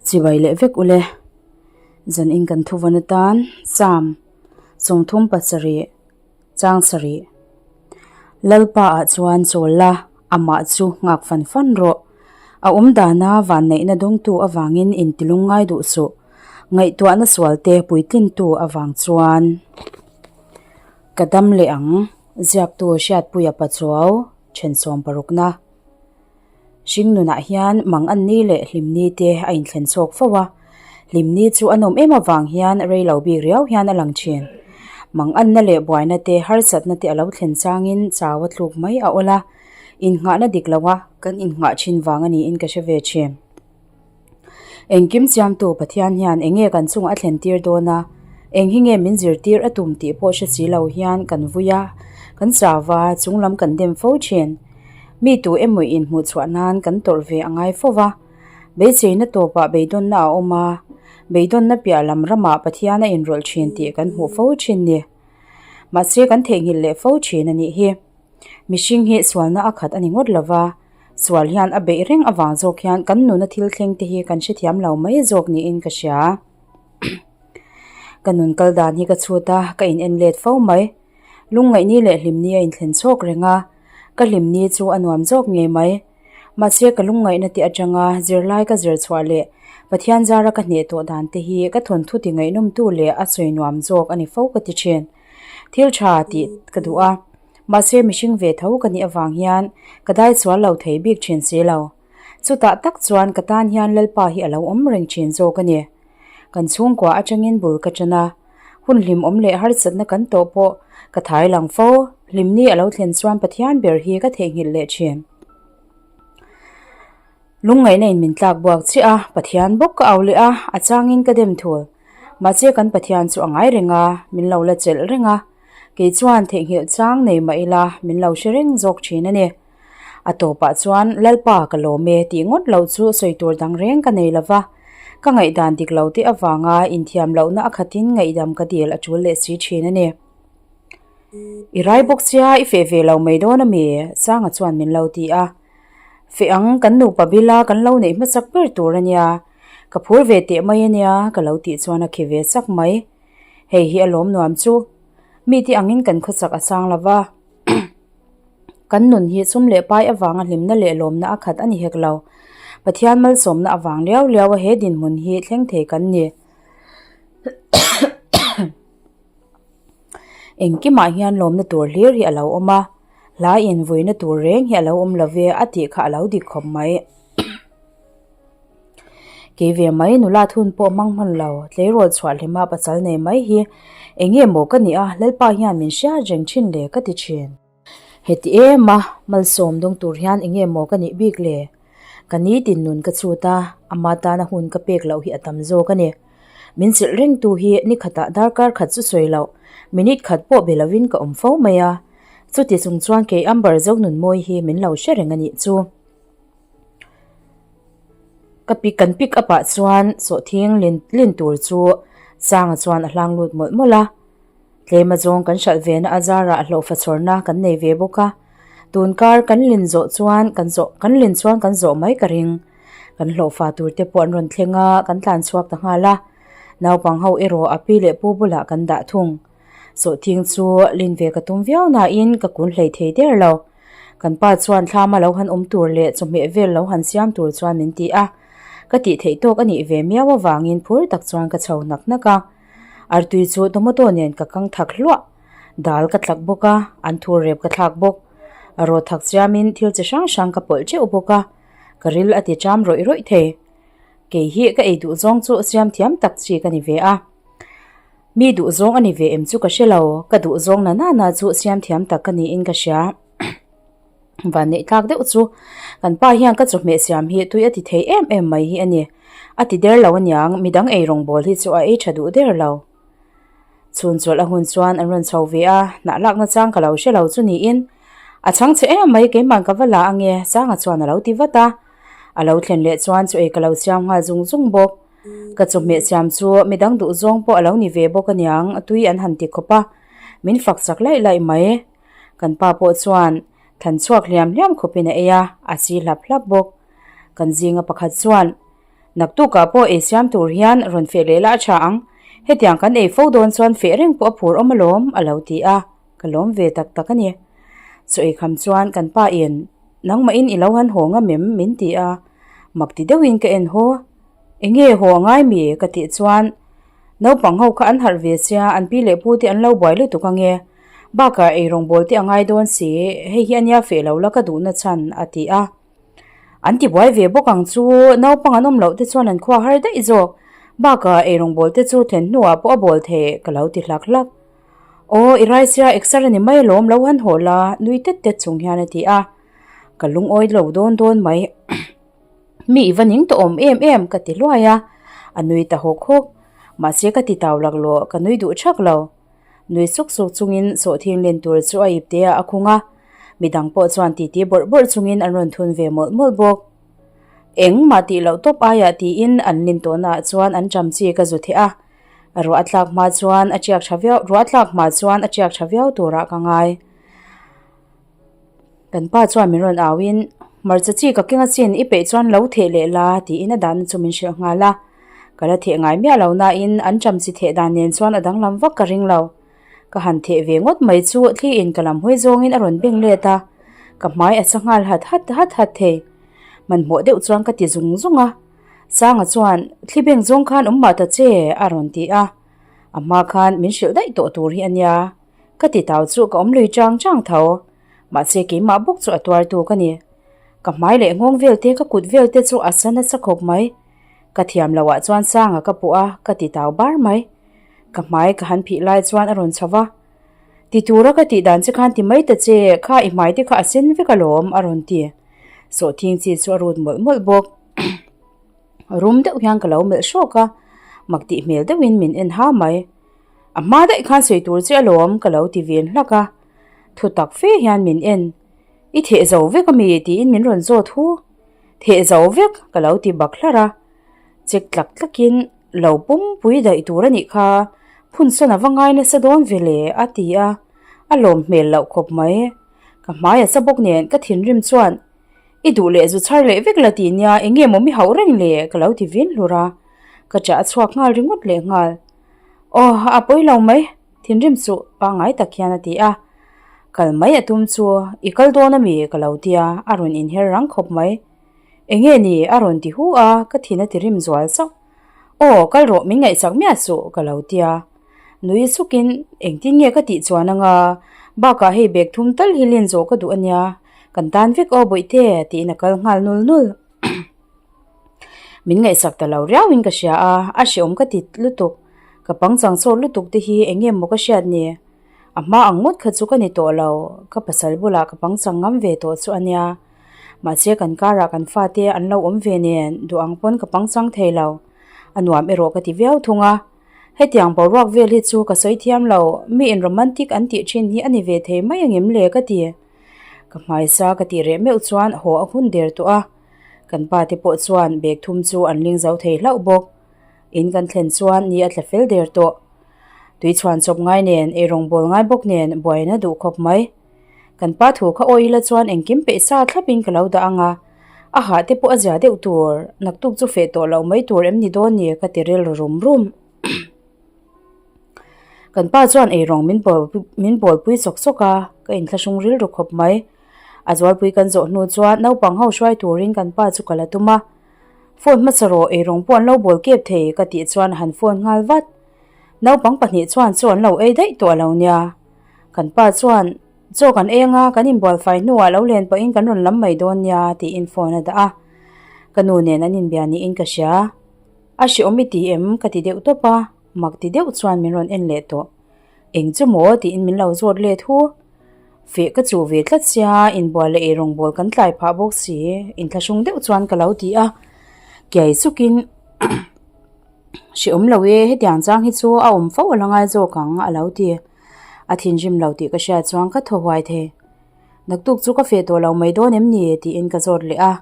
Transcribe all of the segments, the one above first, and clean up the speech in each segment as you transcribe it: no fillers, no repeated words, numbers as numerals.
Chibai leh vek ule. Zan in kan thuvawn atan Psalm 37 chang sarih. Lalpa ah chuan chawl la, amah chu nghak fan fan rawh. A awm dana vanneihna dawngtu avangin intilung ngai duh suh. Ngaihtuahna sualte puitlintu avang chuan ka dam leh ang. Ziaktu Hriatpuia Pachuau, Thensawm parukna. Hring nunah hian mang an ni leh hlim ni te a inthlen chhawk fo a, hlim ni chu a nawm em avang hian rei lo bik riau hian a lang thin. Mang anna leh buaina te harsatna te a lo thlen changin chau a tluk mai a awl a, innghahna dik loha kan innghah thin vang a niin ka hre ve thin. Engkim siamtu Pathian hian eng nge kan chungah a thlen tir dawn a, eng hi nge min zirtir a tum tih pawh hre si lo hian kan vui a, kan chau va, chung lam kan dem fo thin. Mi tu emaw inhmuh chhuah nan kan tawrh ve a ngai fo va, beiseina tawpah beidawnna a awm a, beidawnna piah lam ramah Pathian a inrawlh thin tih kan hmuh fo thin ni. Mahse kan theihnghilh leh fo thin a nih hi. Mihring hi sualna a khat a ni ngawt lo va. Sual hian a beih reng avang zawk hian kan nuna thil thleng te hi kan hrethiam lo mai zawk niin ka hria. Ka nun kal dan hi ka chhut a, ka in en let fo mai. Lungngaihni leh hlimni a inthlen chhawk reng a, ka hlimni chu a nuam zawk ngei mai. Mahse ka lungngaihna te atanga zirlai ka zir chhuah leh Pathian zara ka hneh tawh dan te hi ka thawnthu ti ngaihnawmtu leh a sawi nuam zawk a ni fo ka ti thin. Thil tha tih ka duh a. Mahse mihring ve tho ka nih avang hian ka dai sual lo thei bik thin si lo. Chutah tak chuan ka tan hian Lalpa hi a lo awm reng thin zawk a ni. Kan chhungkua atangin bul ka tan a, hun hlimawm leh harsatna kan tawh pawh ka thai lang fo, hlimni a lo thlen chuan Pathian ber hi ka theihnghilh leh thin. Lungngaihna in min tlak buak chiah a, Pathian bawk ka au leh a, a changin ka dem thul. Mahse kan Pathian chu a ngai reng a, min lo la chelh reng a. Kei chuan theihnghilh chang nei mah ila min lo hre reng zawk thin a ni. A tawpah chuan Lalpa ka lawm e tih ngawt loh chu sawi tur dang reng ka nei lova, ka ngaihdan dik lo te avanga inthiam lohna a khatin ngaihdam ka dil a tul leh si thin a ni. I rai bawk sia i feh ve lo mai dawn a mi? Sanga chuan min lo ti a. Feh ang kan nupa bila kan lo neih hmasak ber tur a nia, ka phur ve teh mai a nia ka lo tih chuan a khi ve sak mai. Hei hi a lawm nuam chu. Mite angin kan khawchak a sang lo va, kan nun hi sum leh pai avanga hlimna leh lawmna a khat a ni hek lo. Pathian malsawmna avang liau liau a he dinhmun hi thleng thei kan ni. Engkimah hian lawmna tur hlir hi a lo awm a, hla invuina tur reng hi a lo awm lo ve a tih kha a lo dik khawp mai. Kei ve mai nula thun pawh hmang hman lo, tleirawl chhuah hlima pasal nei mai hi eng nge maw ka nih a, Lalpa hian min hriat reng thin le ka ti thin. Heti em a, malsawm dawng tur hian eng nge maw ka nih bik le? Ka nitin nun ka chhut a, ama tana hun ka pek loh hi a tam zawk a ni. Min chilh rengtu hi ni khatah darkar khat chu sawi loh, minute khat pawh be lovin ka awm fo mai a. Chuti chung chuan kei Amber Zonunmawi hi min lo hre reng a nih chu. Ka pick kan pick up ah chuan sawhthing lin lin tur chu Sanga chuan a hlang lut mawlh mawlh a, tlem a zawng kan hralh ve na a zarah hlawhfa chhawrna kan nei ve bawk a, tun kar kan lin zawh chuan kan zawh kan lin chuan kan zawh mai ka ring, kan hlawhfa tur te pawh an rawn thleng a kan tlan chhuak ta nghal a, naupang ho erawh a pi leh pu bulah kan dah thung. Sawhthing chu lin ve ka tum viau nain ka kun hlei thei der lo. Kan pa chuan thlama lo han awm tur leh chawhmeh vel lo han siam tur chuan min ti a, ka tih theih tawk a nih ve miau avangin phur tak chuan ka chho hnak hnak a. Artui chu tomato nen ka kang thak hluah, dal ka tlak bawk a, an thur rep ka thlak bawk. A rawt thak chiamin thil chi hrang hrang ka pawlh teuh bawk a, ka ril a ti ṭam rawih rawih thei. Kei hi ka ei duh zawng chu siam thiam tak chi ka ni ve a. Mi duhzawng a ni ve em chu ka hre lo, ka duhzawng na na na chu siam thiam tak ka niin ka hria. Van neih tlak deuh chu kan pa hian ka chawhmeh siam hi tui a ti thei em em mai hi a ni. A ti der lo aniang, midang ei rawngbawl hi chu a ei tha duh der lo. Chhun chawlh a hun chuan an rawn chho ve a, hnah lakna chang ka lo hre lo chu niin a chhang chhe em mai keimah ka va la ange Sanga chuan a lo ti vat a. A lo thlen leh chuan chu ei ka lo siam nghal zung zung bawk. Ka chawhmeh siam chu midang duh zawng pawh a lo ni ve bawk aniang a tui an han ti khawp a, min fak chak laih laih mai. Kan pa pawh chuan thlan chhuak hliam hliam khawpin a ei a, a si hlap hlap bawk. Kan zinga pakhat chuan. Naktukah pawh ei siam tur hian rawn feh leh la a tha ang. Hetiang kan ei fo dawn chuan feh reng pawh a phur awm alawm, a lo ti a, ka lawm ve tak tak a ni. Chaw ei kham chuan kan pa in, Nangmahin i lo han haw ngam em? min ti a, mak ti deuhin ka en haw. Enge haw a ngai mi? ka tih chuan, Naupang ho kha an harh ve sia, an pi leh pu te an lo buai lutuk ange. Bakah ei rawngbâwl te a ngai dawn si, hei hi a nia feh lo la ka duhna chhan, a ti a. An ti buai ve bawk ang chu, naupang an awm loh te chuan an khua har daih zawk. Bakah ei rawngbâwl te chu thlen hnuah pawh a bawl thei, ka lo ti hlak hlak. Aw, i rai sia exer a ni mai alawm, lo han haw la, nui tet tet chung hian a ti a. Ka lungawi lo dawn dawn mai. Mi i va ning tawh awm em em, ka ti hluai a. A nui ta hawk hawk. Mahse ka ti tau laklawh, ka nui duh thak lo. Nui suk suk chungin sawhthing len tur chu a ipte ah a khung a, midang pawh chuan titi bawrh bawrh chungin an rawn thun ve mawlh mawlh bawk. Engmah tih loh tawp aiah tiin an lin tawhna ah chuan an ṭam chi ka zu theh a, ruah a tlak hma chuan a ṭiak ṭha viau ruah a tlak hma chuan a ṭiak ṭha viau turah ka ngai. Kan pa chuan min rawn au in, Hmarcha chi ka keng achin i peih chuan lo theh leh la tiin a dahna chu min hrilh nghal a. Ka la theh ngai miah lo nain an ṭam chi theh dan nen chuan a danglam vak ka ring lo. Ka han theh ve ngawt mai chu thli in ka lam hawi zawngin a rawn beng let a, ka hmai a sa nghal hat hat hat hat thei. Hmanhmawh deuh chuan ka ti zung zung a. Sanga chuan, Thli beng zawng khan awm mah ta che a rawn ti a. A hma khan min hrilh daih tawh tur hi a nia. Ka ti tau chu ka awm lui chang chang tho. Mahse keimah bawk chu a tuartu ka ni. Ka hmai leh nghawng vel te ka kut vel te chu a sa nasa khawp mai. Ka thiam loh ah chuan sanga ka puh a, ka ti tau bar mai. Ka hmai ka han phih lai chuan a rawn chho va. Ti tura ka tih dan che khan ti mai ta che, kha i hmai te kha a sen vek alawm a rawn ti. Sawhthing chi chu a rut mawlh mawlh bawk. Rum deuh hian ka lo melh hrawk a, mak tih hmel deuhin min en ha mai. A hma daih khan sawi tur che alawm ka lo ti vin hlak a, thu tak fe hian min en. I theh zo vek ami tiin min rawn zawt hu. Theh zo vek ka lo ti bak hlar a, chek tlak tlakin lo pumpui daih tur a nih kha, phun sawn a va ngai nasa dawn ve le a ti a, a lawm hmel loh khawp mai. Ka hmai a sa bawk nen ka thinrim chuan I duh leh zu chhar leh vek la tih nia eng nge maw mi hauh reng le ka lo ti vin hlur a, ka chah a chhuak nghal ringawt leh nghal. Aw a pawi lo mai, thinrim suh pangngai tak hian a ti a. Kal mai a tum chu i kal dawn a mi ka lo tia a rawn inher rang khawp mai. Eng nge ni a rawn ti hu a ka thin a ti rim zual chauh. Aw kal rawh min ngaihsak miah suh ka lo tia. Nui sukin engtin nge ka tih chuan anga bakah hei bag thum tal hi len zawh ka duh a nia kan tan vek aw bawihte tiin a kal nghal nul nul. Min ngaihsak ta lo riauin ka hria a, a hreawm ka ti lutuk. Ka pangchang chawt lutuk te hi eng nge maw ka hriat ni? A hma ang ngawt kha chu ka ni tawh lo, ka pasal bulah ka pangchang ngam ve tawh chu a nia. Mahse kan karah kan fate an lo awm ve nen duh ang pawn ka pangchang thei lo. A nuam erawh ka ti viau thung a. Hetiang boruak vel hi chu ka sawi thiam lo, mi in romantic an tih thin hi a ni ve thei mai angem le ka ti. Ka hmaisa ka tih reh meuh chuan haw a hun der tawh a. Kan pa te pawh chuan bag thum chu an ling zo thei hlauh bawk. In kan thlen chuan ni a tla fel der tawh. Tui chhuan chawp ngai nen, eirawng bawl ngai bawk nen buaina duh khawp mai. Kan pa thu kha awi ila chuan engkim peih sa thlapin ka lo dah ang a, a hah te pawh a zia deuh tur, naktuk chu feh tawh loh mai tur em ni dawn ni ka ti rilru rum rum. Kan pa chuan eirawng min bawl min bawlpui chawk chawk a, ka inthlahrung rilru khawp mai. A zualpui kan zawh hnu chuan naupang ho hruai turin kan pa chu ka la tum a, Phone hmasa rawh eirawng pawh an lo bawl kep thei ka tih chuan a han phone nghal vat. Naupang pahnih chuan chaw an lo ei daih tawh a lo nia. Kan pa chuan chaw kan eng a, kan inbual fai hnuah lo len pawhin kan rawn lam mai dawn nia tiin phone a dah a. Ka nu nen an inbia niin ka hria. A hreawm i ti em? ka ti deuh tawp a, mak ti deuh chuan min rawn en leh tawh. Eng chu maw? tiin min lo zawt let hu. Feh ka chuh ve tlat sia, inbual leh eirawngbawl kan tlai phah bawk si, inthlahrung deuh chuan ka lo ti a. Kiai sukin Hreawm lo e, hetiang chang hi chu a awm fo a la ngai zawk ang a lo ti. A thinrim lo tih ka hriat chuan ka thaw huai thei. Naktuk chu ka feh tawh lo mai dawn em ni? tiin ka zawt leh a.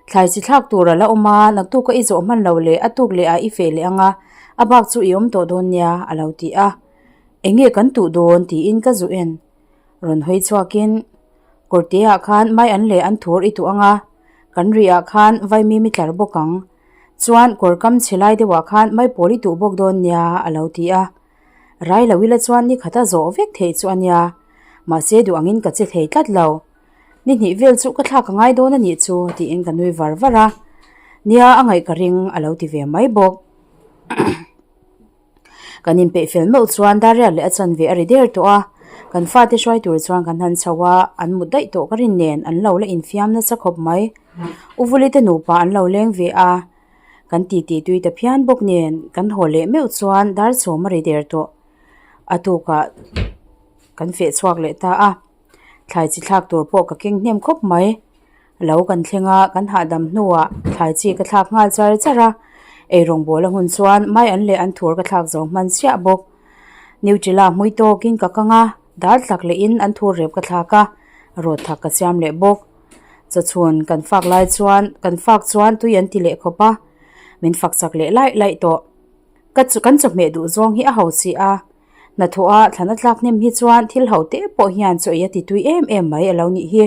Thlai chi thlak tur a la awm a, naktuk ka i zawh hman lo leh a tuk leh ah i feh leh ang a, a bak chu i awm tawh dawn nia a lo ti a. Eng nge kan tuh dawn tiin ka zu en. Rawn hawi chhuakin kawrte ah khan mai an leh an thur i tuh ang a, kan rih ah khan vaimim i tlar bawk ang. Chuan kawr kam chhe lai deuhah khan maipawl i tuh bawk dawn nia a lo ti a. Rai lo ila chuan ni khat a zawh vek theih chu a nia. Mahse duh angin ka che thei tlat lo. Ni hnih vel chu ka thlak a ngai dawn a nih chu tiin ka nui var var a. Nia a ngaih ka ring a lo ti ve mai bawk. Kan inpeih fel meuh chuan Dariat leh a chanve a ri der tawh a, kan fate hruai tur chuan kan han chho a, an mut daih tawh ka rin nen an lo la infiam nasa khawp mai. U Vuli te nupa an lo leng ve a, kan titi tui ta phian bawk nen kan haw leh meuh chuan dar chhawm a ri der tawh. A tukah kan feh chhuak leh ta a, thlai chi thlak tur pawh ka keng hnem khawp mai. Lo kan thleng a, kan hahdam hnuah thlai chi ka thlak nghal char char a, eirawng bawl a hun chuan mai an leh an thur ka thlak zo hman chiah bawk. Nutella hmui tawkin ka kang a, dal tlak lehin an thur rep ka thlak a, rawt thak ka siam leh bawk. Chawchhun kan fak lai chuan kan fak chuan tui an ti leh khawp a, min fak chak leh laih laih tawh. Ka kan chawhmeh duh zawng hi a ho si a, hnathawh a thlan a tlak hnem hi chuan thil ho te pawh hian chaw ei a ti tui em em mai a lo nih hi.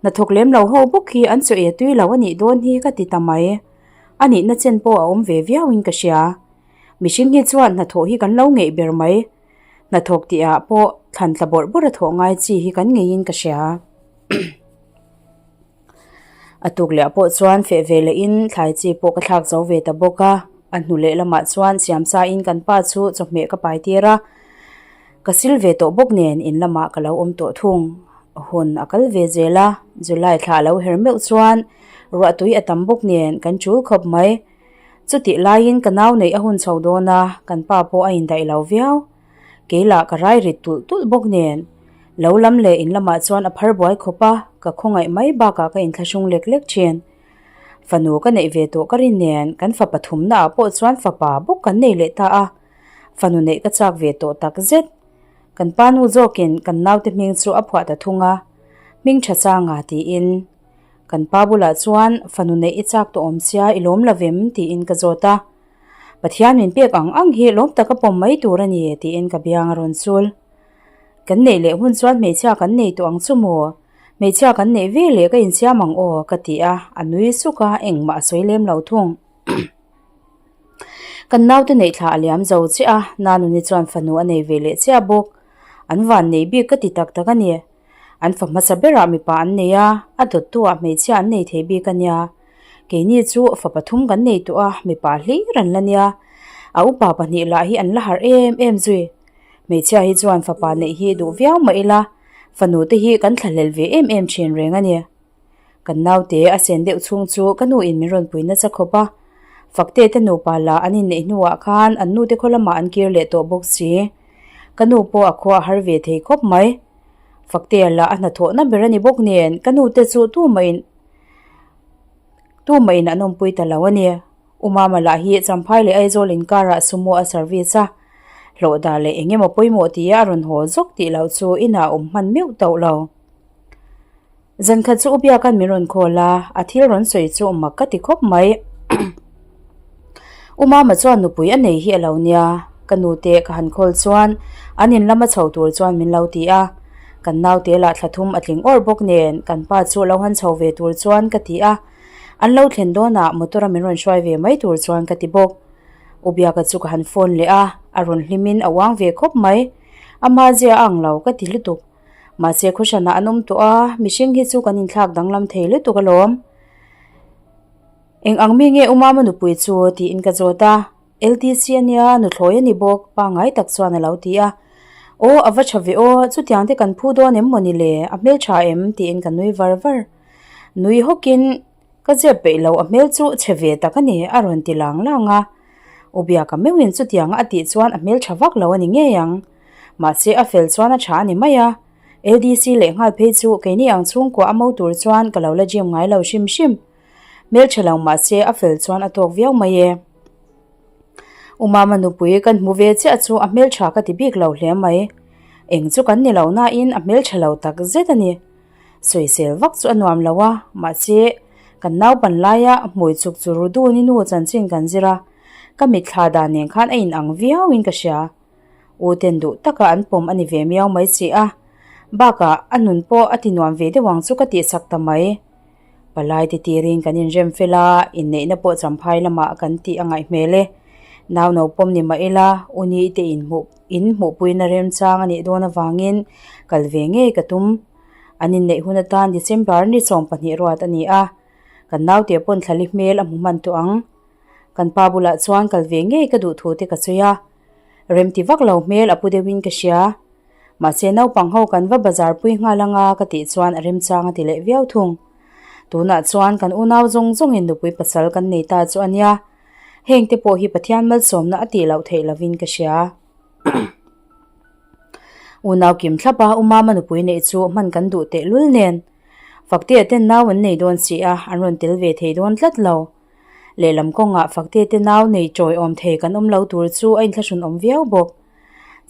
Hnathawk lem lo ho bawk hi an chaw ei a tui lo a nih dawn hi ka ti ta mai. A nihna chen pawh a awm ve viau in ka hria. Mihring hi chuan hnathawh hi kan lo ngeih ber mai. Hnathawk tih ah pawh thlan tla bawrh bawrh a thawh ngai chi hi kan ngeiin ka hria. A tuk leh ah pawh chuan feh ve leh in thlai chi pawh ka thlak zo ve ta bawk a. A hnu leh lamah chuan siamsa in kan pa chu chawhmeh ka pai tir a. Ka sil ve tawh bawk nen in lamah ka lo awm tawh thung. Hun a kal ve zel a, July thla a lo her meuh chuan ruah tui a tam bawk nen kan tul khawp mai. Chutih laiin ka nau neih a hun chho dawn a, kan pa pawh a indaih lo viau. Kei lah ka rai rit tulh tulh bawk nen lo lam leh in lamah chuan a phar buai khawp a, ka khawngaih mai bakah ka inthlahrung lek lek thin. Fanu ka neih ve tawh ka rin nen kan fapa thumnaah pawh chuan fapa bawk kan nei leh ta a, fanu neih ka chak ve tawh tak zet. Kan pa nu zawkin kan naute hming chu a phuah ta thung a, hming tha changa tiin. Kan pa bulah chuan fanu neih i chak tawh awm sia i lawm lovem tiin ka zawt a. Pathian min pek ang ang hi lawm taka pawm mai tur a ni tiin ka biang a rawn chul. Kan neih leh hun chuan hmeichhia kan nei tawh ang chu maw? Hmeichhia kan neih ve leh ka insiam ang aw ka ti a, a nui suk a, engmah a sawi lem lo thung. Kan naute neih thla a liam zo chiah a, Nanuni chuan fanu a nei ve leh chiah bawk. An van nei bik ka ti tak tak a ni. An fa hmasa berah mipa an nei a, a dawttu ah hmeichhia an nei thei bik a nia. Keini chu fa pathum kan nei tawh a, mipa hlir an la nia. A upa pahnih lah hi an la harh em em zui. Hmeichhia hi chuan fapa neih hi duh viau mah ila, fanu te hi kan thlahlel ve em em thin reng a ni. Kan naute a sen deuh chhung chu ka nu in min rawn pui nasa khawp a, Fakte te nupa lah an inneih hnuah khan an nute khaw lamah an kir leh tawh bawk si. Ka nu pawh a khua a har ve thei khawp mai. Faktea lah a hnathawhna ber a ni bawk nen ka nute chu tumahin tumahin an awmpui ta lo a ni. U Mama lah hi Champhai leh Aizawl inkarah sumo a service a, hlawh dah leh eng emaw pawimawh tia a rawn haw zawk tih loh chu inah a awm hman meuh tawh lo. Zan khat chu u Biaka'n min rawn call a, a thil rawn sawi chu mak ka ti khawp mai. U Mama chuan nupui a nei hi a lo nia, ka nute ka han call chuan an in lama chho tur chuan min lo ti a, kan naute lah thla thum a tling awrh bawk nen kan pa chu lo han chho ve tur chuan ka ti a, an lo thlen dawnah motor a min rawn hruai ve mai tur chuan ka ti bawk. U Biaka chu ka han phone leh a, a rawn hlimin a uang ve khawp mai, ama zia a ang lo ka ti lutuk. Mahse khuahranah an awm tawh a, mihring hi chu kan inthlak danglam thei lutuk alawm. Eng ang mi nge u Mama nupui chu? tiin ka zawt a. LTC a nia, nuthlawi a ni bawk, pangngai tak chuan a lo ti a. Aw, a va tha ve aw, chutiang te kan phu dawn em mawni le, a hmeltha em? tiin ka nui var var. Nui hawkin Ka zep peih lo a hmel chu chhe ve tak a ni a rawn ti lang lang a. U Biaka meuhin chutianga a tih chuan a hmel tha vak lo a ni ngei ang. Mahse a fel chuan a tha a ni mai a. LDC leh nghal phei chu keini ang chhungkua a mo tur chuan ka lo la gym ngai lo hrim hrim. Hmel tha lo mahse a fel chuan a tawk viau mai e. U Mama nupui kan hmu ve chiah chu a hmel tha ka ti bik lo hle mai. Eng chu kan ni lo nain a hmel tha lo tak zet a ni. Sawisel vak chu a nuam lo a, mahse kan naupan laia hmui chuk chu ru dun i nu chanchin kan zir a, ka mitthla dan nen khan a inang viauin ka hria. U ten duh taka an pawm a ni ve miau mai si a, bakah a nun pawh a ti nuam ve deuh ang chu ka tihsak ta mai. Palai te tirin kan inrem fel a, inneihna pawh champhai lamah kan tih a ngaih hmel e. Nau no pawm ni mah ila, u ni te inhmuh in hmuhpuina remchang a nih dawn avangin kal ve ngei ka tum. An inneih hun atan December ni 12 ruat a ni a, kan naute pawn thlali hmel a hmu hman tawh ang. Kan pa bulah chuan kal ve ngei ka duh thu te ka sawi a, remti vak lo hmel a pu deuhin ka hria. Mahse naupang ho kan va bazar pui nghal anga ka tih chuan a remchang a ti leh viau thung. Tunah chuan kan unau zawng zawngin nupui pasal kan nei ta chu a nia. Heng te pawh hi Pathian malsawmna a tih loh theih lovin ka hria. Unau kim thlap a, Umama nupui neih chu hman kan duh tehlul nen. Faktea ten nau an nei dawn si a, an rawn tel ve thei dawn tlat lo. Lehlam kawngah Faktea te nau nei chawi awm thei kan awm lo tur chu a inthlahrun awm viau bawk.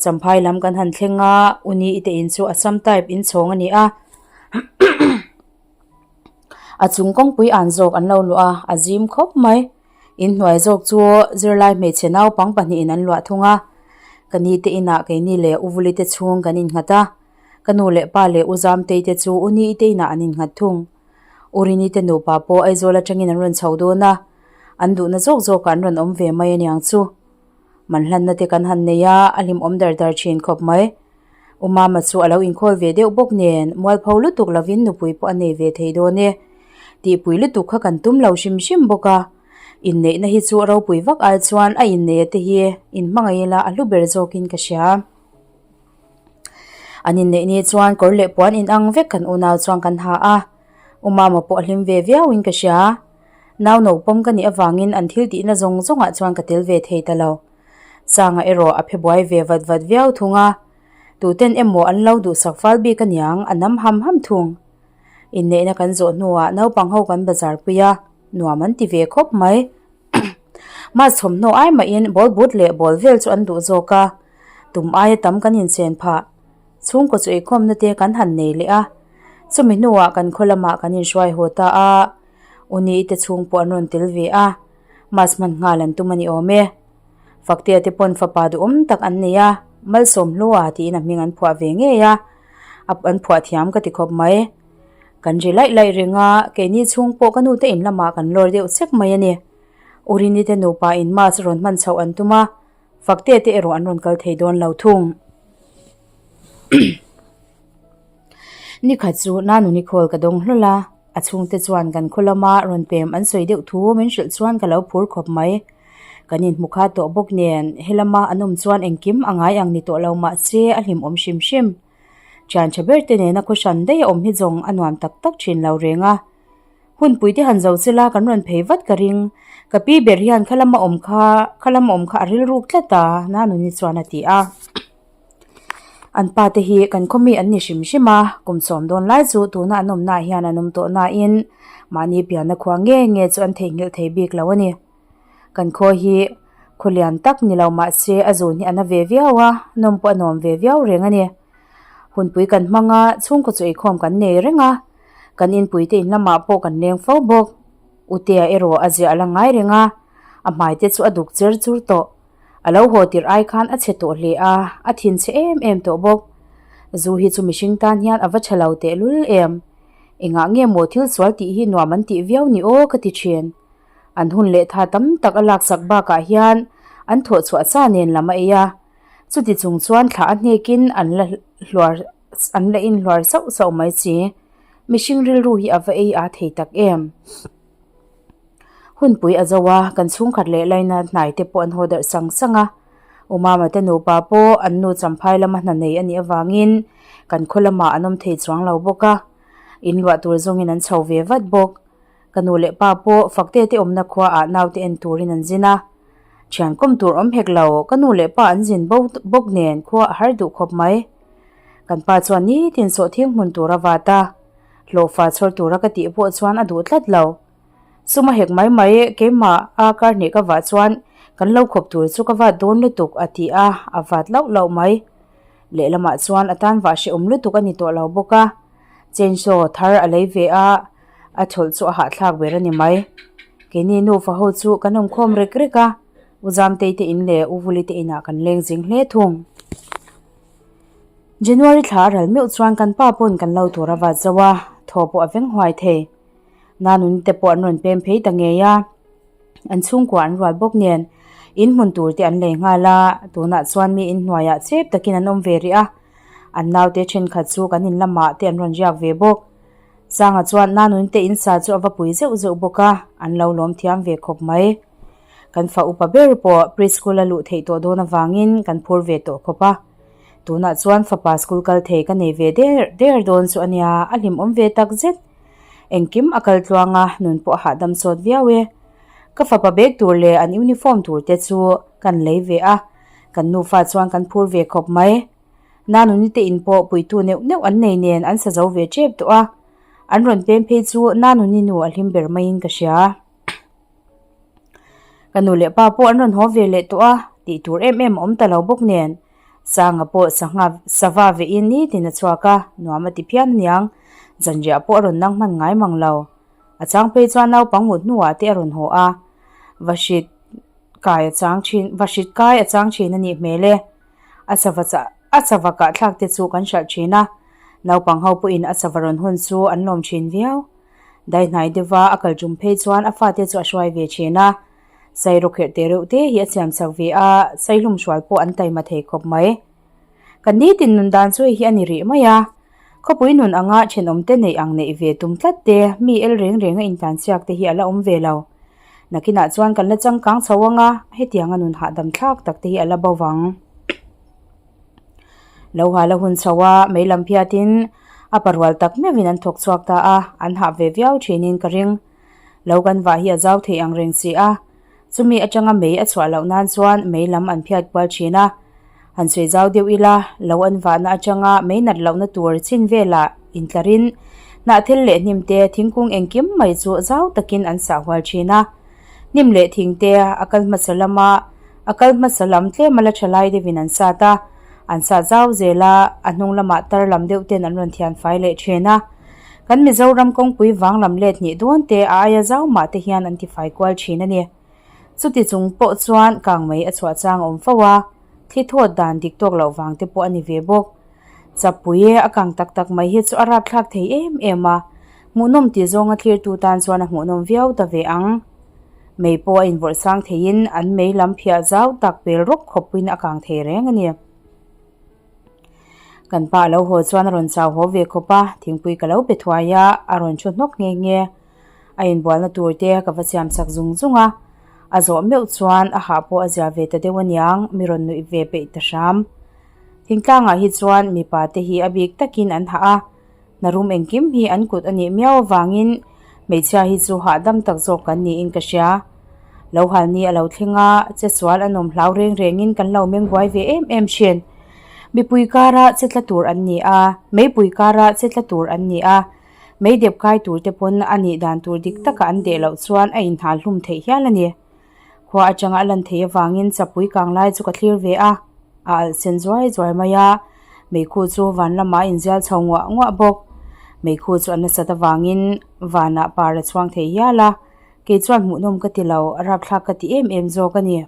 Champhai lam kan han thleng a, Uni i te in chu Assam type inchhawng a ni a. A chung kawngpui an zawk an lo luah a, a zim khawp mai. Inhnuai zawk chu zirlai hmeichhe naupang pahnihin an luah thung a. Ka ni te inah keini leh U Vuli te chhung kan innghat a. Ka nu leh pa leh U Zamtei te chu U Ni te inah an innghat thung. U Rini te nupa pawh Aizawl atangin an rawn chho dawn a, an duhna zawk zawkah an rawn awm ve mai aniang chu. Man hlanna te kan han nei a, a hlimawm dar dar thin khawp mai. U Mama chu a lo inkhawl ve deuh bawk nen, mualpho lutuk lovin nupui pawh a nei ve thei dawn e. Tihpui lutuk kha kan tum lo hrim hrim bawk a. Inneihna hi chu a ropui vak ai chuan a inneia te hi inhmangaih ila a hlu ber zawkin ka hria. An inneih ni chuan kawr leh puan inang vek kan unau chuan kan ha a, U Mama pawh a hlim ve viauin ka hria. Nau naupawm ka nih avangin an thil tihna zawng zawngah chuan ka tel ve thei ta lo. Sanga erawh a phe buai ve vat vat viau thung a, tuten emaw an lo duhsak fal bik aniang a nam ham ham thung. Inneihna kan zawh hnuah naupang ho kan bazar pui a, nuam an ti ve khawp mai. Mas thawmhnaw ai mahin ball but leh ball vel chu an duh zawk a, tum aia tam kan inchen phah. Chhungkaw chu eikhawmna te kan han nei leh a, chumi hnuah kan khaw lamah kan inhruai haw ta a, U Ni te chhung pawh an rawn tel ve a, mas hman nghal an tum a ni awm e. Faktea te pawn fapa duhawm tak an nei a, Malsawm Hlua tiin a hming an phuah ve ngei a, an phuah thiam ka ti khawp mai. Kan ri laih laih reng a, keini chhung pawh ka nute in lamah kan lawr deuh chek mai a ni. U Rini te nupa in mask rawn hman chhoh an tum a, Faktea te erawh an rawn kal thei dawn lo thung. Nikhat chu Nanuni khawl ka dawng hlawl a, a chhungte chuan kan khaw lama rawn pem an sawi deuh thu min hrilh chuan ka lo phur khawp mai. Kan inhmu kha tawh bawk nen helama an awm chuan engkim a ngai ang ni tawh lo mahse a hlimawm hrim hrim. Thian tha ber te nena khaw hran daih a awm hi zawng a nuam tak tak thin lo reng a. Hunpui te han zo chila kan rawn phei vat ka ring. Ka pi ber hian kha lama awm kha kha lama awm kha a rilruk tlat a, Nanuni chuan a ti a. An pa te hi kan khaw mi an ni hrim hrim a, kum sawm dawn lai chu tuna an awmnaah hian an awm tawh nain mahni pianna khua nge nge chu an theihnghilh thei bik lo a ni. Kan khaw hi khaw lian tak ni lo mahse a zun hi a na ve viau a, nawm pawh a nuam ve viau reng a ni. Hunpui kan hmang a, chhungkaw chu eikhawm kan nei reng a, kan inpui te in lamah pawh kan leng fo bawk. Utea erawh a ziah a la ngai reng a, a hmai te chu a duk cher chur tawh. A lo haw tirh ai khan a chhe tawh hle a, a thin chhe em em tawh bawk. Zu hi chu mihring tan hian a va tha lo tehlul em. Engah nge maw thil sual tih hi nuam an tih viau ni aw ka ti thin. An hun leh tha tam tak a laksak bakah hian an thawh chhuah sa nen lam a ei a. Chuti chung chuan thlah a hnekin an la hluar an la inhluar sauh sauh mai chi. Mihring rilru hi a va ei a thei tak em. Hunpui a zo a, kan chhungkhat leh laina hnai te pawh an haw darh sang sang a. U Mama te nupa pawh an nu champhai lama hna nei a nih avangin kan khaw lamah an awm thei chuang lo bawk a. In luah tur zawngin an chho ve vat bawk. Ka nu leh pa pawh Fakte te awmna khuaah naute en turin an zin a. Thian kawm tur awm hek lo, ka nu leh pa an zin bo bawk nen khua a har duh khawp mai. Kan pa chuan nitin sawhthing hmun tur a vat a. Hlawhfa chhawr tura ka tih pawh chuan a duh tlat lo. Sum a hek mai mai keimah a kar hnih ka vah chuan kan lo khawp tur chu ka vat dawn lutuk a ti a, a vat lauh lauh mai. Lehlamah chuan a tan vah hrehawm lutuk a ni tawh lo bawk a, chainsaw thar a lei ve a, a chhawlh chu a hahthlak ber a ni mai. Keini nufa ho chu kan awmkhawm rek rek a, U Zamtei te in leh U Vuli te inah kan leng zing hle thung. January thla a ral meuh chuan kan pa pawn kan lo tur a vat zo a, thaw pawh a veng huai thei. Nanuni te pawh an rawn pem phei ta ngei a, an chhungkua an rual bawk nen in hmun tur te an lei nghal a, tunah chuan mi inhnuaiah chep takin an awm ve rih a, an naute thenkhat chu kan in lamah te an rawn riak ve bawk. Sanga chuan Nanuni te in sa chu a va pui zeuh zeuh bawk a, an lo lawm thiam ve khawp mai. Kan fa upa ber pawh preschool a luh theih tawh dawn avangin kan phur ve tawh khawp a. Tunah chuan fapa school kal thei ka nei ve der der dawn chu a nia, a hlimawm ve tak zet. Engkim a kal tluang a, nun pawh a hahdam sawt viau e. Ka fapa bag tur leh an uniform tur te chu kan lei ve a, kan nufa chuan kan phur ve khawp mai. Nanuni te in pawh puitu neuh neuh an nei nen an sa zo ve tep tawh a, an rawn pem phei chu Nanuni nu a hlim ber maiin ka hria. Ka nu leh pa pawh an rawn haw ve leh tawh a, tih tur em em a awm ta lo bawk nen. Sanga pawh sangha sava vehin nitin a chhuak a, nuam a ti phian aniang. Zanriah pawh a rawn nang hman ngai mang lo. A chang phei chuan naupang mut hnuah te a rawn haw a, vahrit kai a chang thin vahrit kai a chang thin a nih hmel e. A sava chah a sava kah thlak te chu kan hralh thin a, naupang ho pawhin a sava rawn hun chu an lawm thin viau. Daihnai deuha a kal tum phei chuan a fate chu a hruai ve thin a, Sairawkherh te reuh te hi a siam chak ve a, Saihlum hrual pawh an taima thei khawp mai. Kan nitin nun dan chu hei hi a ni rih mai a, khawpui nun anga thenawm te neih ang neih ve tum tlat te, mi el reng renga intlansiak te hi a la awm ve lo. Nakinah chuan kan la changkang chho anga hetianga nun hahdam thlak tak te hi a la bo vang. Lo hal a hun chho a, mei lam phiatin a parual tak meuhin an thawk chhuak ta a, an hah ve viau thinin ka ring. Lo kan vah hi a zau thei ang reng si a, chumi atanga mei a chhuah loh nan chuan mei lam an phiat kual thin a. Han sawi zau deuh ila, lo an vahna atanga mei nat lohna tur chin velah intlarin hnahthel leh hnim te thingkung engkim mai chu zau takin an sah hual thin a. Hnim leh thing te a kal hmasa lama a kal hmasa lam tlem a la tha lai deuhin an sat a, an sat zau zel a, a hnung lamah tar lam deuh ten an rawn thian fai leh thin a. Kan Mizoram kawngpui vang lam let hnih dawn te a aia zau mah te hian an tifai kual thin a ni. Chuti chung pawh chuan kang mai a chhuah chang a awm fo a, thli thawt dan dik tawk loh vang te pawh a ni ve bawk. Chapui e a kang tak tak mai hi chu a rapthlak thei em em a, hmuhnawm tih zawnga thlirtu tan chuan a hmuhnawm viau ta ve ang. Mei pawh a invawrh sang theiin an mei lam phiah zau tak pel rawp khawpin a kang thei reng a ni. Kan pa a lo haw chuan a rawn chau haw ve khawp a, thingpui ka lo pe thuai a, a rawn thu hnawk nghe nghe. A inbualna tur te ka va siam chak zung zung a, a zawh meuh chuan a hah pawh a zia ve ta deuh aniang, mi rawn nuih ve peih ta hram. Thingtlangah hi chuan mipa te hi a bik takin an hah a, hnarum engkim hi an kut a nih miau avangin hmeichhia hi chu hahdam tak zawk kan niin ka hria. Lo halni a lo thleng a, che sual an awm hlau reng rengin kan lo meng buai ve em em thin. Mipui kara che tla tur an ni a, meipui kara che tla tur an ni a, meidep kai tur te pawn a nih dan tur dik taka an deh loh chuan a inhal hlum theih hial a ni. Khua atanga a lan theih avangin chapui kang lai chu ka thlir ve a, a alh sen zuai zuai mai a, meikhu chu van lamah a inzial chho nguah nguah bawk. Meikhu chu a nasat avangin vanah par a chhuang thei hial a, kei chuan hmuhnawm ka ti lo, a rapthlak ka ti em em zawk a ni.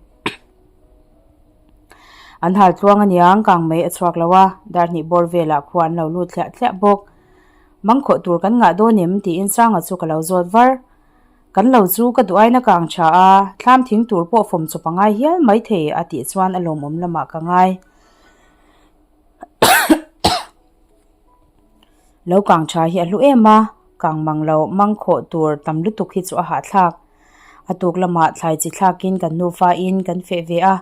An hal tluang aniang kang mai a chhuak lo a, dar hnih bawr velah khua an lo lut thliah thliah bawk. Mangkhawh tur kan ngah dawn em tiin Sanga chu ka lo zawt var. Kan lo chu ka duh aina kang tha a, thlam thing tur pawh fawm chawp a ngai hial mai thei a tih chuan a lawmawm lamah ka ngai. Lo kang tha hi a hlu em a, kang mang lo mang khawh tur tam lutuk hi chu a hahthlak. A tuk lamah thlai chi thlakin kan nufa in kan feh ve a,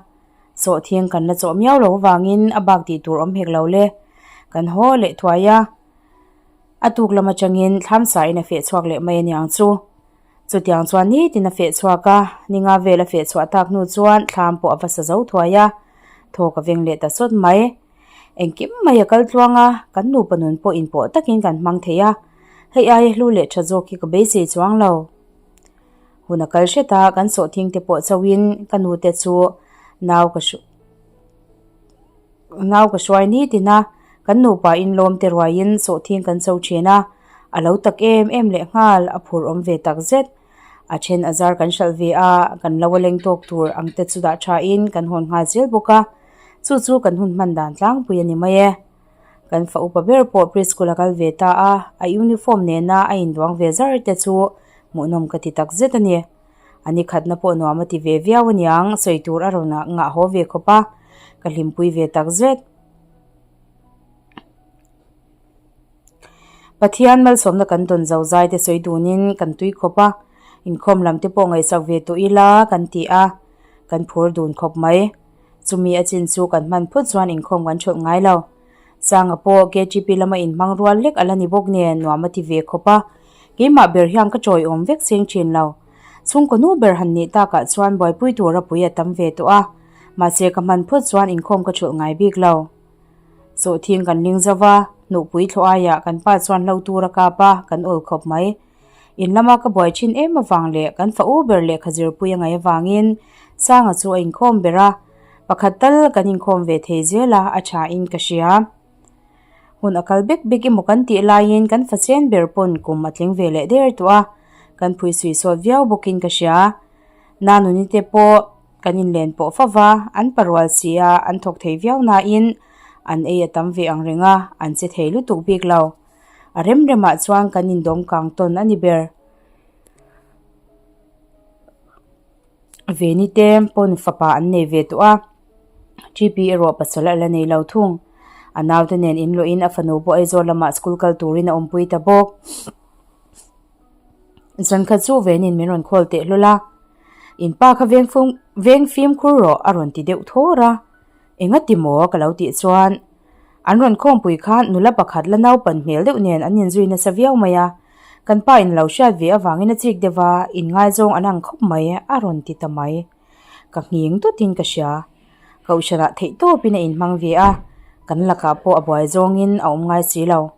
sawhthing kan la chawh miau lo avangin a bak tih tur awm hek lo le. Kan haw leh thuai a. A tuk lam atangin thlam sain a feh chhuak leh mai aniang chu. Chutiang chuan nitin a feh chhuak a, ninga vel a feh chhuah tak hnu chuan thlam pawh a va sa zo thuai a, thawk a veng leh ta sawt mai. Engkim mai a kal tluang a, kan nupa nun pawh inpawh takin kan hmang thei a, hei aia hlu leh tha zawk hi ka beisei chuang lo. Hun a kal hret a, kan sawhthing te pawh chauhin ka nute chu nau ka hru. Nau ka hruai nitin a, kan nupa in lawm te ruaiin sawhthing kan cho thin a, a lo tak em em leh nghal a phur awm ve tak zet. A then a zar kan hralh ve a, kan lo a leng tawk tur ang te chu dah tha in kan hawn nghal zel bawk a, chu chu kan hun hman dan tlangpui a ni mai e. Kan fa upa ber pawh preschool a kal ve ta a, a uniform nena a induang ve zar te chu. Hmuhnawm ka ti tak zet a ni. A ni khatna pawh nuam a ti ve viau aniang, sawi tur a rawn ngah haw ve khawp a, ka hlimpui ve tak zet. Pathian malsawmna kan dawn zo zai te sawi dunin kan tui khawp a, inkhawm lam te pawh ngaihsak ve tawh ila kan ti a, kan phur dun khawp mai. Chumi a chin chu kan hman phut chuan inkhawm kan ṭhawlh ngai lo. Sanga pawh KTP lama inhmang rual lek a la ni bawk nen nuam a ti ve khawp a, keimah ber hian ka ṭawiawm vek cheng ṭhin lo. Chhungkaw nu ber han nih takah chuan buaipui tura pui a tam ve tawh a, mahse ka hman phut chuan inkhawm ka ṭhulh ngai bik lo. Sawhthing kan ling zo va, hnuhpui thlawh aiah kan pa chuan hlo tur a kap a, kan awl khawp mai. In lama ka buai thin em avang leh kan fa u ber lehkha zirpui a ngaih avangin Sanga chu a inkhawm ber a, pakhat tal kan inkhawm ve thei zel a, a tha in ka hria. Hun a kal bek bek emaw kan tih laiin kan fa chen ber pawn kum a tling ve leh der tawh a, kan phui sui sawt viau bawkin ka hria. Nanuni te pawh kan inlen pawh fo va, an parual si a, an thawk thei viau nain an ei a tam ve ang reng a, an che thei lutuk bik lo. A rem remah chuan kan indawm kang tawn a ni ber. Veni te pawn fapa an nei ve tawh a, TP erawh pasal a la nei lo thung. A naute nen inlawhin a fanu pawh Aizawl lamah school kal turin a awmpui ta bawk. Zankhat chu Veni'n min rawn call teh hlawl a, In pa kha veng fimkhur rawh a rawn ti deuh thawr a. Engati maw? ka lo tih chuan an rawn khawmpui khan nula pakhat la naupan hmel deuh nen an inzui nasa viau mai a, kan pa in lo hriat ve avangin a chik deuh a, inngaizawng an ang khawp mai a rawn ti ta mai. Ka nghing tutin ka hria. Kohhranah theihtawpin a inhmang ve a, kan lakah pawh a buai zawngin a awm ngai si lo.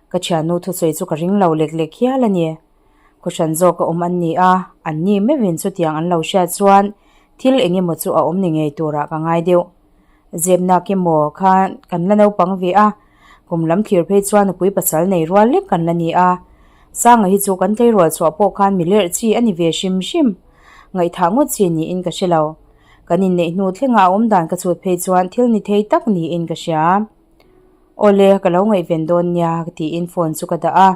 Ka thiannu thusawi chu ka ring lo lek lek hial a ni. Khuhran zawk a awm an ni a, an ni meuhin chutiang an lo hriat chuan thil eng emaw chu a awm ni ngei turah ka ngai deuh. Zepnak emaw khan kan la naupang ve a, kum lam thlir phei chuan nupui pasal nei rual lek kan la ni a. Sanga hi chu kan tleirawl chhuah pawh khan mi lerh chi a ni ve hrim hrim. Ngaihthah ngawt chi niin ka hre lo. Kan inneih hnu thlenga a awmdan ka chhut phei chuan thil ni thei tak niin ka hria. Awle, ka lo ngaihven dawn nia tiin phone chu ka dah a.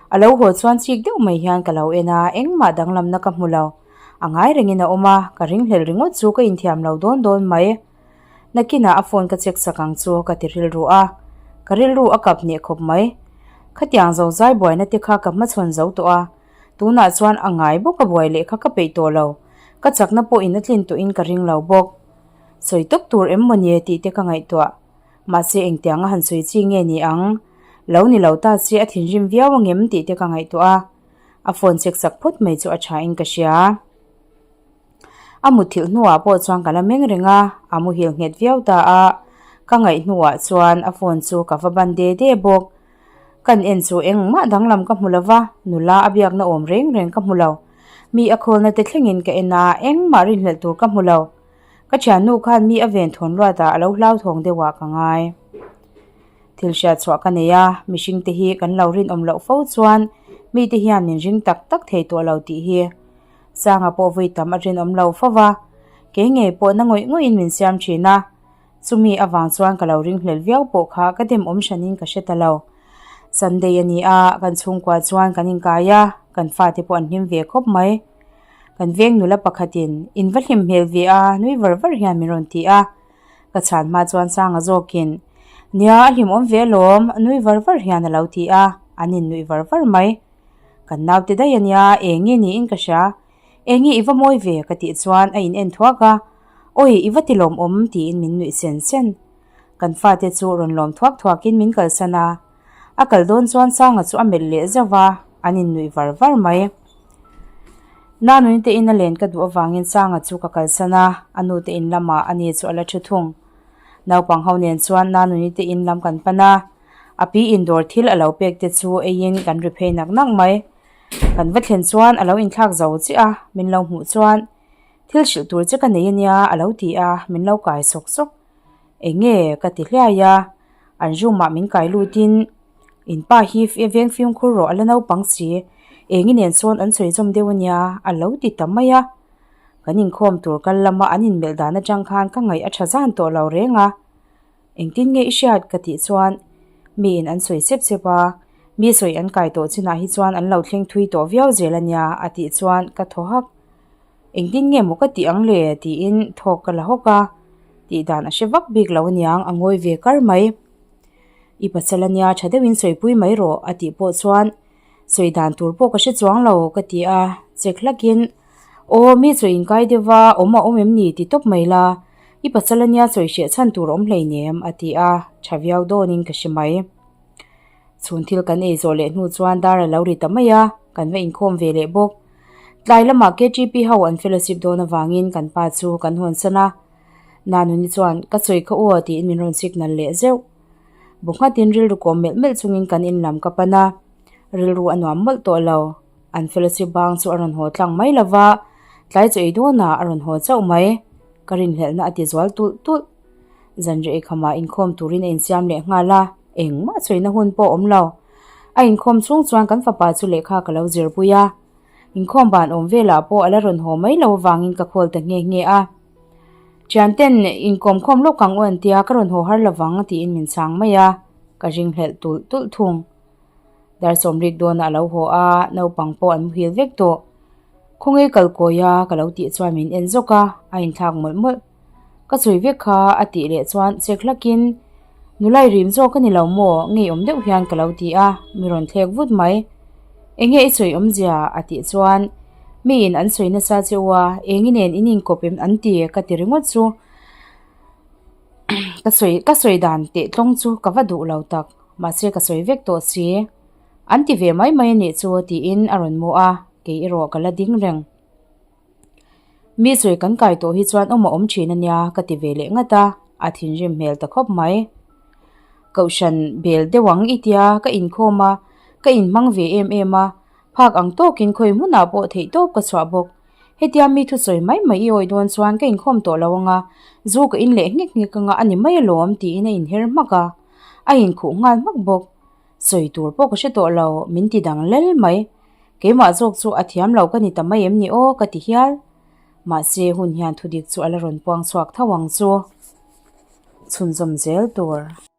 A lo haw chuan chik deuh mai hian ka lo en a, engmah danglamna ka hmu lo. A ngai rengin a awm a, ka ringhlel ringawt chu ka inthiam lo dawn dawn mai. Nakinah a phone ka check sak ang chu ka ti rilru a, ka rilru a kap hneh khawp mai. Khatiang zo zai buaina te kha ka hmachhawn zo tawh a, tunah chuan a ngai bawk a buai leh kha ka peih tawh lo. Ka chakna pawhin a tlin tawhin ka ring lo bawk. Sawi tawp tur em maw ni tih te ka ngaihtuah. Mahse engtiang a han sawi chi nge ni ang? Lo ni lo ta se a thinrim viau angem tih te ka ngaihtuah a, a phone check sak phawt mai chu a tha in ka hria. A mutthilh hnuah pawh chuan ka la meng reng a, a muhil nghet viau ta a, ka ngaih hnuah chuan a phone chu ka va ban de de bawk. Kan en chu engmah danglam ka hmu lo va, nula a biakna awm reng reng ka hmu lo. Mi a khawlna te thlengin ka en a, engmah rinhlelh tur ka hmu lo. Ka thiannu khan mi a ven thawn luat ah a lo hlauthawng deuh ah ka ngai. Thil hriat chhuah ka nei a, mihring te hi kan lo rinawm loh fo chuan mi te hian min ring tak tak thei tawh lo tih hi Sanga pawh vawi tam a rinawm lo fo va, kei ngei pawh na ngawih ngawih in min siam thin a, chumi avang chuan ka lo ringhlel viau pawh kha ka dem awm hran in ka hre ta lo. Sunday a ni a, kan chhungkua chuan kan inkai a, kan fate pawh an hlim ve khawp mai. Kan veng nula pakhatin in va hlim hmel ve a, nui var var hian min rawn ti a. Ka chhan hma chuan Sanga zawkin, Nia, a hlimawm ve alawm, nui var var hian a lo ti a, an innuih var var mai. Kan naute daih a nia, eng nge niin ka hria. Eng nge i va mawi ve? ka tih chuan a in en thuak a, Awi, i va ti lawmawm, tiin min nuih sen sen. Kan fate chu rawn lawm thuak thuakin min kalsan a. A kal dawn chuan Sanga chu a melh leh zauh a, an innuih var var mai. Nanuni te in a len ka duh avangin Sanga chu ka kalsan a, a nu te in lamah a ni chu a la thu thung. Naupang ho nen chuan Nanuni te in lam kan pan a, a pi in dawr thil a lo pek te chu eiin kan ri phei nak nak mai. Kan va thlen chuan a lo inthlak zo chiah a, min lo hmuh chuan thil hrilh tur che ka nei ania a lo ti a, min lo kai sawk sawk. Eng nge ka ti hliai a, an room ah min kai lutin in pa hi veng fimkhur rawh a la naupang si, eng i nen sawn an sawi zawm deuh ania a lo ti ta mai a. Kan inkhawm tur kal lama an inmelh dan atang khan ka ngaih a tha zan tawh lo reng a. Engtin nge i hriat ka tih chuan miin an sawi sep sep a. Mi sawi an kai tawh chinah hi chuan an lo thleng thui tawh viau zel a nia a tih chuan ka thaw hak. Engtin nge maw ka tih ang le tiin thawk ka la hawk a, tih dan a hre vak bik lo aniang a ngawi ve kar mai. I pasal a nia tha deuhin sawipui mai rawh a tih pawh chuan sawi dan tur pawh ka hre chuang lo ka ti a, chek hlakin Aw mi chawi inkai deuh a awm a awm em ni ti tawp mai la, i pasal a nia sawi hreh chhan tur a awm hleinem a ti a, tha viau dawnin ka hre mai. Chhun thil kan ei zawh leh hnu chuan dar a lo ri ta mai a, kan va inkhawm ve leh bawk. Tlai lamah KTP ho an fellowship dawn avangin kan pa chu kan hawnsan a. Nanuni chuan, Ka sawi kha u a tiin min rawn signal leh zeuh. Bu nghatin rilru kawm melh melh chungin kan in lam ka pan a, rilru a nuam mawlh tawh lo. An fellowship bang chu a rawn haw tlang mai lo va, tlai chu ei dawnah a rawn haw chauh mai. Ka rinhlelhna a ti zual tulh tulh. Zanriah eikhama inkhawm turin a insiam leh nghal a, engmah chhuina hun pawh a awm lo. A inkhawm chhung chuan kan fapa chu lehkha ka lo zirpui a, inkhawm ban awm velah pawh a la rawn haw mai lo avangin ka khawl ta nghe nghe a. Thianten inkawmkhawm lawk ang u an tia ka rawn haw har lovang tiin min chhang mai a, ka ringhlelh tulh tulh thung. Dar sawmrik dawnah a lo haw a, naupang pawh an muhil vek tawh. Khawnge kal kawi a ka lo tih chuan min en zawk a, a inthlak mawlh mawlh. Ka sawi vek kha a tih leh chuan chek hlakin, Nula i rim zawk a ni lo maw? Ngeiawm deuh hian ka lo ti a, mi rawn thlek vut mai. Enge i sawi awmzia? a tih chuan, Miin an sawi nasa che u a, engi nen in inkawp em an ti ka ti ringawt chu. Ka sawi ka sawi dan teh tlawng chu ka va duh lo tak, mahse ka sawi vek tawh si. An ti ve mai mai a nih chu tiin a rawn mu a, kei erawh ka la ding reng. Mi sawi kan kai tawh hi chuan awm a awm thin a nia ka ti ve leh ngat a, a thinrim hmel ta khawp mai. Kohhran bel deuh ang i tia ka inkhawm a, ka inhmang ve em em a, phak ang tawkin khawi hmunah pawh theih tawp ka chhuah bawk. Hetia mi thusawi mai mai i awih dawn chuan ka inkhawm tawh lo ang a, zu ka in leh nghek nghek ang a a ni mai alawm tiin a inher hmak a, a inkhuh nghal hmak bawk. Sawi tur pawh ka hre tawh lo, min ti dang lel mai. Keimah zawk chu a thiam lo ka ni ta mai em ni aw ka ti hial. Mahse hun hian thudik chu a la rawn puang chhuak tho ang chu. Chhunzawm zel tur.